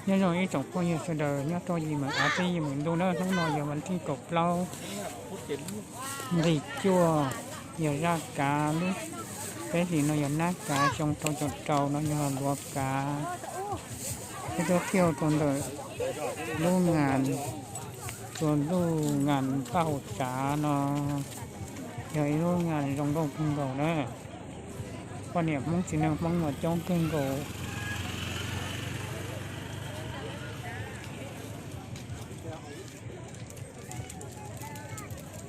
Nyob zoo ib tsoom phooj ywg sawv daws nyob rau yim meem av peb yim meem ntuj na, hnub no yog vas thib kaum plaub nqis cuaj, yog zaj kav lub peb hlis no yog nab kav xyoo rau caum rau no yog luav kav. Peb tuaj kiag rau ntawm lub nas, tus lub nas paj hauv tsav no yog ib lub nas zoo nkauj kawg nkaus na. Poj niam Hmoob txiv neej Hmoob mas coob kawg nkaus.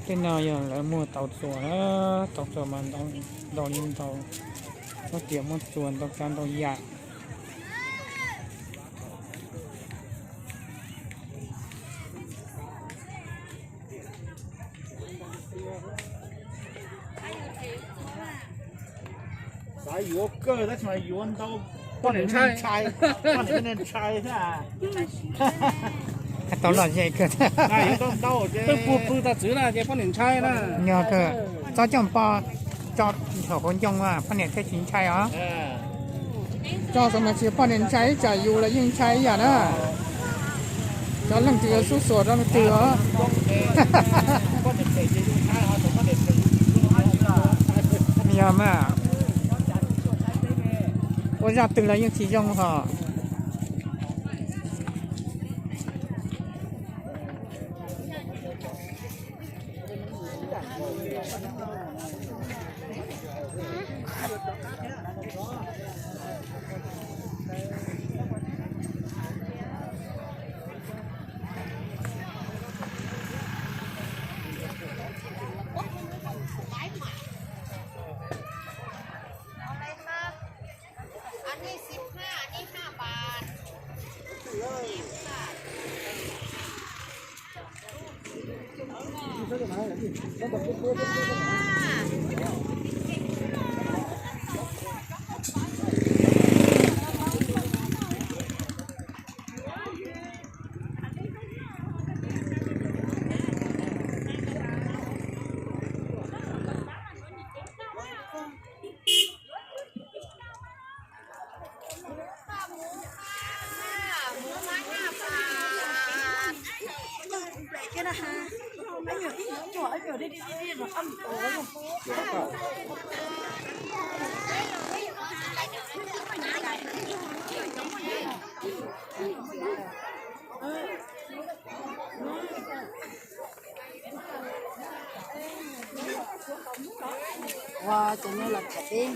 Tej no yog lawv muag tau txuas na, tau txuas mas ntau li ntau, muab tias muab txuas ntau tsav ntau yam. Xav yuav kawg tab sis mas yuav ntau, poj niam ntshai, poj niam ntshai thiab. Tau lom zem kawg. Yuav ntau ntau ces pw pw tag txwv na ces poj niam ntshai na. Yog kawg, txhob coj poj tso nrho hauv ncoo, poj niam thiaj tsis ntshai os. Tso xov mas tsis poj niam ntshai, tsam yus los yeej ntshai ib yam na. Cov leej twg yuav xub xuas rau leej twg os. Yog mas, ua zaj twg los yeej tsis zoo hos. Ua cov no los tham teb.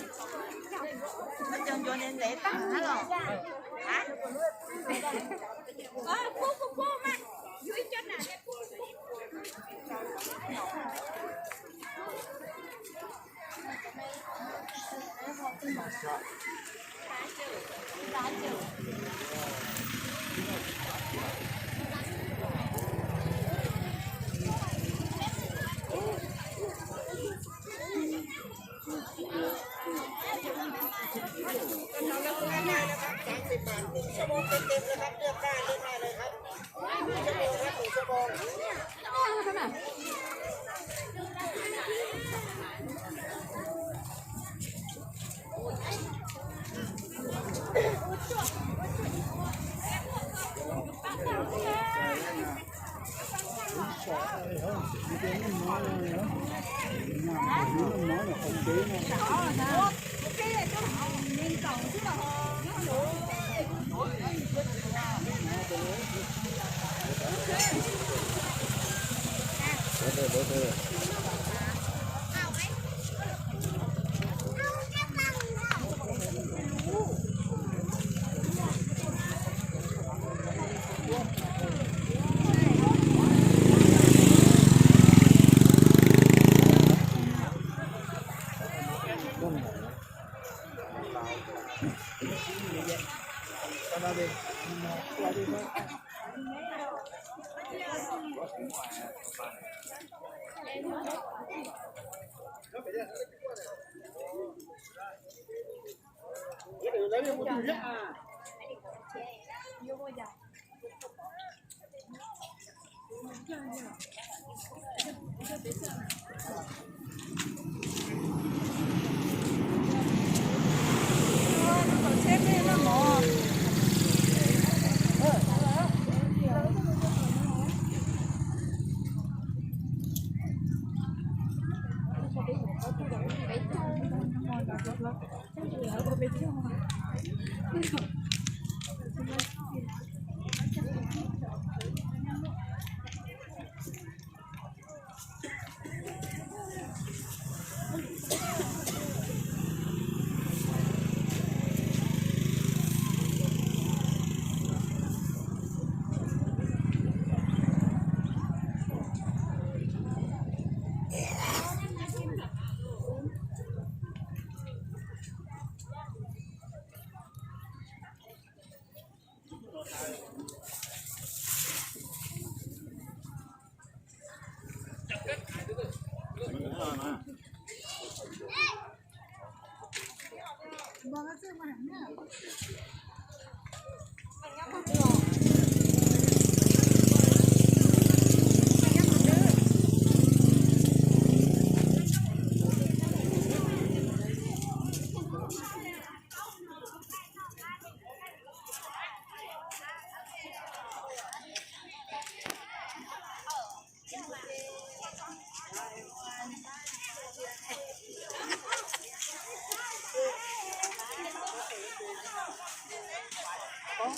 Cov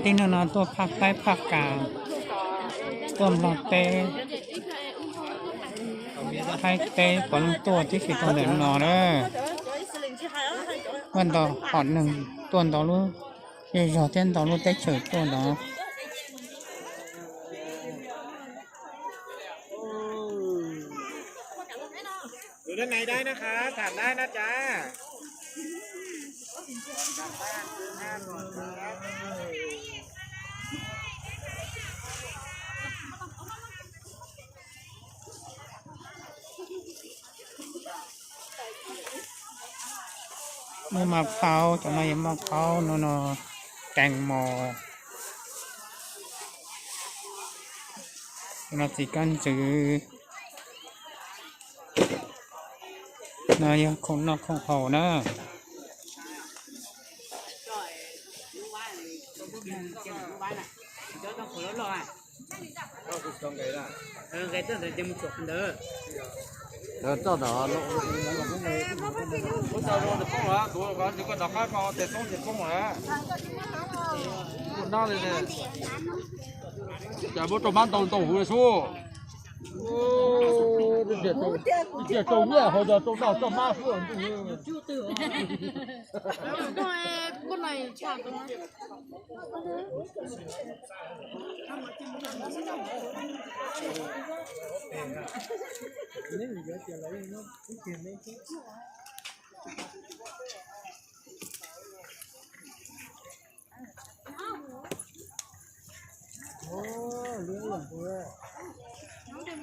tib neeg no tuaj phaj qaib phaj kas, tuaj nplog teb, qaib teb puav leej tuaj tib si tuaj ntawm no na. Muaj ntau hom neeg tuaj ntau lub zej zog thiab ntau lub teb chaws tuaj ntawd. Muaj maj phaub, cov no yog maj phaub no no, cees mos, no txiv kab ntxwv, no yog khoom noj khoom haus na. Ces muab rau mab ntau ntau huv xwb. Tias rau nyiaj ho yog rau noj rau mab xwb.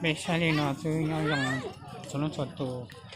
Peb saib li no xwb nyob zoo txhua leej txhua tus.